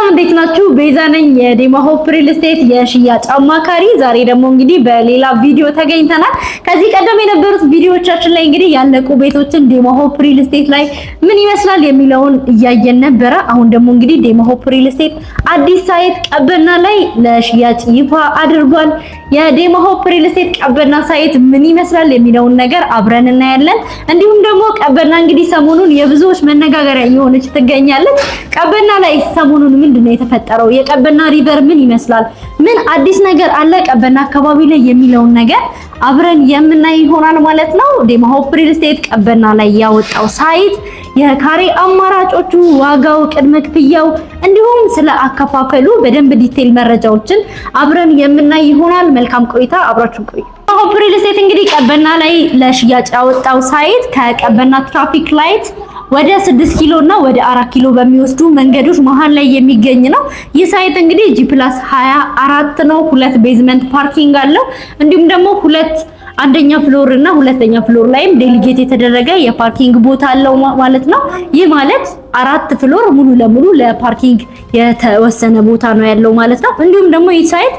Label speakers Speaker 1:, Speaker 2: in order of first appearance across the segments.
Speaker 1: እንዴት ናችሁ? ቤዛ ነኝ የዴማ ሆፕ ሪል ስቴት የሽያጭ አማካሪ። ዛሬ ደግሞ እንግዲህ በሌላ ቪዲዮ ተገኝተናል። ከዚህ ቀደም የነበሩት ቪዲዮዎቻችን ላይ እንግዲህ ያለቁ ቤቶችን ዴማ ሆፕ ሪል ስቴት ላይ ምን ይመስላል የሚለውን እያየን ነበረ። አሁን ደግሞ እንግዲህ ዴማ ሆፕ ሪል ስቴት አዲስ site ቀበና ላይ ለሽያጭ ይፋ አድርጓል። የዴማ ሆፕ ሪል ስቴት ቀበና site ምን ይመስላል የሚለውን ነገር አብረን እናያለን። እንዲሁም ደግሞ ቀበና እንግዲህ ሰሞኑን የብዙዎች መነጋገሪያ እየሆነች ትገኛለች። ቀበና ላይ ሰሞኑን ምንድን ነው የተፈጠረው? የቀበና river ምን ይመስላል? ምን አዲስ ነገር አለ ቀበና አካባቢ ላይ የሚለውን ነገር አብረን የምናይ ይሆናል ማለት ነው። ዴማ ሆፕ ሪል ስቴት ቀበና ላይ ያወጣው site የካሬ አማራጮቹ፣ ዋጋው፣ ቅድመ ክፍያው እንዲሁም ስለ አከፋፈሉ በደንብ detail መረጃዎችን አብረን የምናይ ይሆናል። መልካም ቆይታ፣ አብራችሁን ቆዩ። ሆፕ ሪል ስቴት እንግዲህ ቀበና ላይ ለሽያጭ ያወጣው site ከቀበና traffic light ወደ 6 ኪሎ እና ወደ 4 ኪሎ በሚወስዱ መንገዶች መሃል ላይ የሚገኝ ነው። ይህ site እንግዲህ G+24 ነው። ሁለት basement parking አለው። እንዲሁም ደግሞ ሁለት አንደኛ floor እና ሁለተኛ floor ላይም dedicate የተደረገ የ parking ቦታ አለው ማለት ነው። ይህ ማለት አራት floor ሙሉ ለሙሉ ለ parking የተወሰነ ቦታ ነው ያለው ማለት ነው። እንዲሁም ደግሞ ይህ site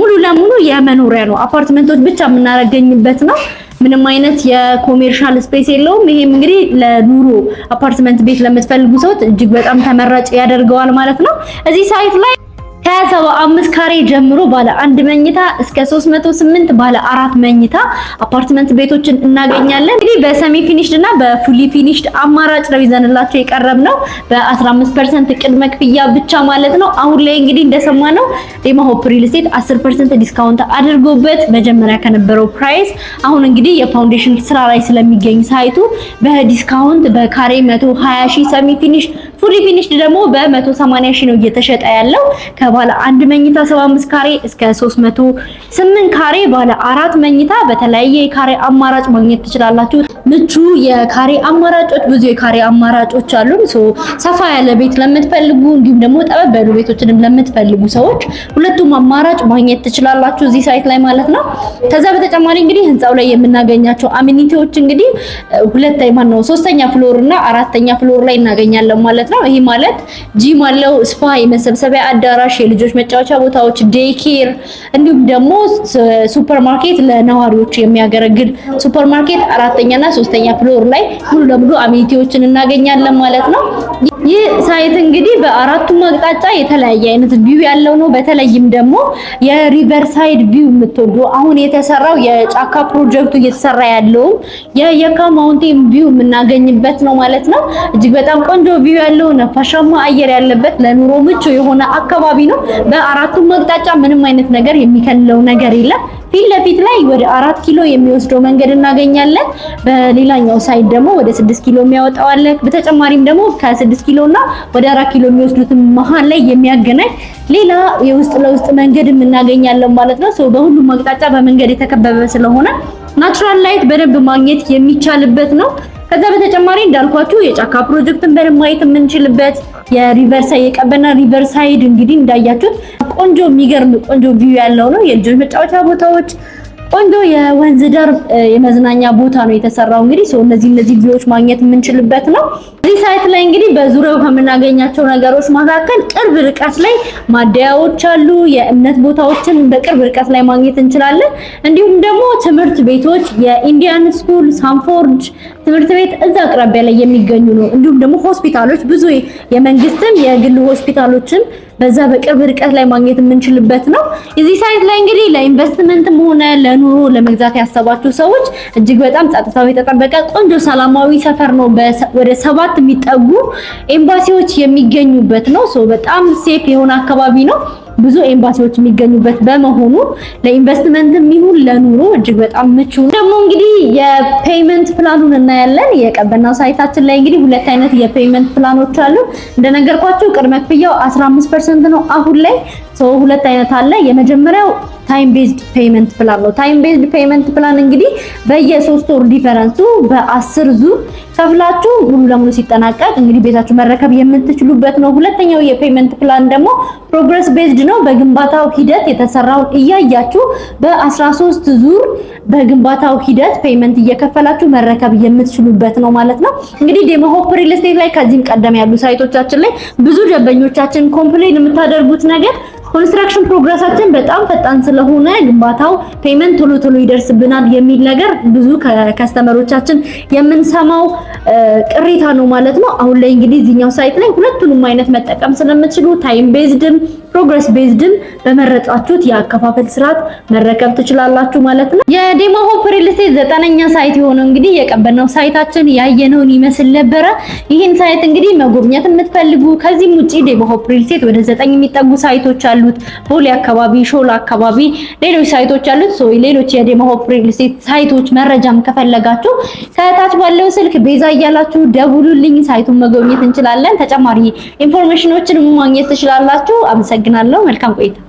Speaker 1: ሙሉ ለሙሉ የመኖሪያ ነው። አፓርትመንቶች ብቻ የምናገኝበት ነው። ምንም አይነት የ commercial space የለውም። ይሄም እንግዲህ ለኑሮ አፓርትመንት ቤት ለምትፈልጉ ሰዎች እጅግ በጣም ተመራጭ ያደርገዋል ማለት ነው። እዚህ site ላይ ከ75 ካሬ ጀምሮ ባለ አንድ መኝታ እስከ 308 ባለ አራት መኝታ አፓርትመንት ቤቶችን እናገኛለን። እንግዲህ በ semi finished እና በ fully finished አማራጭ ነው ይዘንላችሁ የቀረብነው በ15% ቅድመ ክፍያ ብቻ ማለት ነው። አሁን ላይ እንግዲህ እንደሰማነው ዴማ ሆፕ ሪል ስቴት 10% discount አድርጎበት መጀመሪያ ከነበረው price አሁን እንግዲህ የ foundation ስራ ላይ ስለሚገኝ site ኡ በ discount በካሬ 120 ሺህ semi finish፣ fully finished ደግሞ በ180 ሺህ ነው እየተሸጠ ያለው። ከባለ አንድ መኝታ 75 ካሬ እስከ 308 ካሬ ባለ አራት መኝታ በተለያየ የካሬ አማራጭ ማግኘት ትችላላችሁ። ምቹ የካሬ አማራጮች፣ ብዙ የካሬ አማራጮች አሉን። So ሰፋ ያለ ቤት ለምትፈልጉ እንዲሁም ደግሞ ጠበብ ያሉ ቤቶችንም ለምትፈልጉ ሰዎች ሁለቱም አማራጭ ማግኘት ትችላላችሁ እዚህ site ላይ ማለት ነው። ከዛ በተጨማሪ እንግዲህ ህንፃው ላይ የምናገኛቸው amenity ዎች እንግዲህ ሁለት ማን ነው ሶስተኛ floor እና አራተኛ floor ላይ እናገኛለን ማለት ነው። ይሄ ማለት ጂም አለው፣ spa፣ የመሰብሰቢያ አዳራሽ፣ የልጆች መጫወቻ ቦታዎች፣ day care እንዲሁም ደግሞ ሱፐር ማርኬት፣ ለነዋሪዎች የሚያገለግል ሱፐር ማርኬት አራተኛና ሶስተኛ floor ላይ ሙሉ ለሙሉ amenity ዎችን እናገኛለን ማለት ነው። ይህ site እንግዲህ በአራቱም አቅጣጫ የተለያየ አይነት view ያለው ነው። በተለይም ደግሞ የ riverside view የምትወዱ፣ አሁን የተሰራው የጫካ ፕሮጀክቱ እየተሰራ ያለው የየካ mountain view የምናገኝበት ነው ማለት ነው። እጅግ በጣም ቆንጆ view ያለው፣ ነፋሻማ አየር ያለበት፣ ለኑሮ ምቹ የሆነ አካባቢ ነው። በአራቱም አቅጣጫ ምንም አይነት ነገር የሚከልለው ነገር የለም። ፊት ለፊት ላይ ወደ 4 ኪሎ የሚወስደው መንገድ እናገኛለን። በሌላኛው side ደግሞ ወደ 6 ኪሎ የሚያወጣው አለ። በተጨማሪም ደግሞ ከ6 ኪሎ እና ወደ 4 ኪሎ የሚወስዱትን መሀል ላይ የሚያገናኝ ሌላ የውስጥ ለውስጥ መንገድም እናገኛለን ማለት ነው። So በሁሉም አቅጣጫ በመንገድ የተከበበ ስለሆነ natural light በደንብ ማግኘት የሚቻልበት ነው። ከዛ በተጨማሪ እንዳልኳችሁ የጫካ ፕሮጀክትን በደንብ ማየት የምንችልበት የ riverside፣ የቀበና riverside እንግዲህ እንዳያችሁት ቆንጆ፣ የሚገርም ቆንጆ view ያለው ነው። የልጆች መጫወቻ ቦታዎች፣ ቆንጆ የወንዝ ዳር የመዝናኛ ቦታ ነው የተሰራው። እንግዲህ so እነዚህ view ዎች ማግኘት የምንችልበት ነው። እዚህ site ላይ እንግዲህ በዙሪያው ከምናገኛቸው ነገሮች መካከል ቅርብ ርቀት ላይ ማደያዎች አሉ። የእምነት ቦታዎችን በቅርብ ርቀት ላይ ማግኘት እንችላለን። እንዲሁም ደግሞ ትምህርት ቤቶች የ Indian School፣ ሳንፎርድ ትምህርት ቤት እዛ አቅራቢያ ላይ የሚገኙ ነው። እንዲሁም ደግሞ ሆስፒታሎች፣ ብዙ የመንግስትም የግል ሆስፒታሎችን በዛ በቅርብ ርቀት ላይ ማግኘት የምንችልበት ነው። እዚህ site ላይ እንግዲህ ለኢንቨስትመንትም ሆነ ለኑሮ ለመግዛት ያሰባችሁ ሰዎች እጅግ በጣም ጸጥታው የተጠበቀ ቆንጆ ሰላማዊ ሰፈር ነው። ወደ ሰባት የሚጠጉ ኤምባሲዎች የሚገኙበት ነው። So በጣም safe የሆነ አካባቢ ነው። ብዙ ኤምባሲዎች የሚገኙበት በመሆኑ ለኢንቨስትመንትም ይሁን ለኑሮ እጅግ በጣም ምቹ ነው። ደግሞ እንግዲህ የ payment plan ኡን እናያለን። የቀበናው site ኣችን ላይ እንግዲህ ሁለት አይነት የ payment plan ኦች አሉ። እንደነገርኳችሁ ቅድመ ክፍያው 15% ነው አሁን ላይ። So ሁለት አይነት አለ። የመጀመሪያው time based payment plan ነው። Time based payment plan እንግዲህ በየ3 ወር difference ኡ በ10 ዙር ከፍላችሁ ሙሉ ለሙሉ ሲጠናቀቅ እንግዲህ ቤታችሁ መረከብ የምትችሉበት ነው። ሁለተኛው የ payment plan ደግሞ progress based ነው። በግንባታው ሂደት የተሰራውን እያያችሁ በ13 ዙር በግንባታው ሂደት payment እየከፈላችሁ መረከብ የምትችሉበት ነው ማለት ነው። እንግዲህ ዴማ ሆፕ ሪል ስቴት ላይ ከዚህም ቀደም ያሉ site ኦቻችን ላይ ብዙ ደንበኞቻችን complain የምታደርጉት ነገር construction progress ኣችን በጣም ፈጣን ስለሆነ ግንባታው payment ቶሎ ቶሎ ይደርስብናል የሚል ነገር ብዙ ከ customer ኦቻችን የምንሰማው ቅሬታ ነው ማለት ነው። አሁን ላይ እንግዲህ እዚህኛው site ላይ ሁለቱንም አይነት መጠቀም ስለምትችሉ time based ም progress based ም በመረጣችሁት የአከፋፈል ስርዓት መረከብ ትችላላችሁ ማለት ነው። የዴማ ሆፕ ሪል ስቴት 9ኛ site የሆነው እንግዲህ የቀበናው site ኣችን ያየነውን ይመስል ነበረ። ይህን site እንግዲህ መጎብኘት የምትፈልጉ፣ ከዚህም ውጪ ዴማ ሆፕ ሪል ስቴት ወደ 9 የሚጠጉ site ኦች አሉት። ቦሌ አካባቢ፣ ሾላ አካባቢ ሌሎች site ኦች አሉት። So ሌሎች የዴማ ሆፕ ሪል ስቴት site ኦች መረጃም ከፈለጋችሁ ከታች ባለው ስልክ ቤዛ እያላችሁ ደውሉልኝ። Site ኡን መጎብኘት እንችላለን። ተጨማሪ information ኦችን ማግኘት ትችላላችሁ። አመሰግናለሁ። መልካም ቆይታ።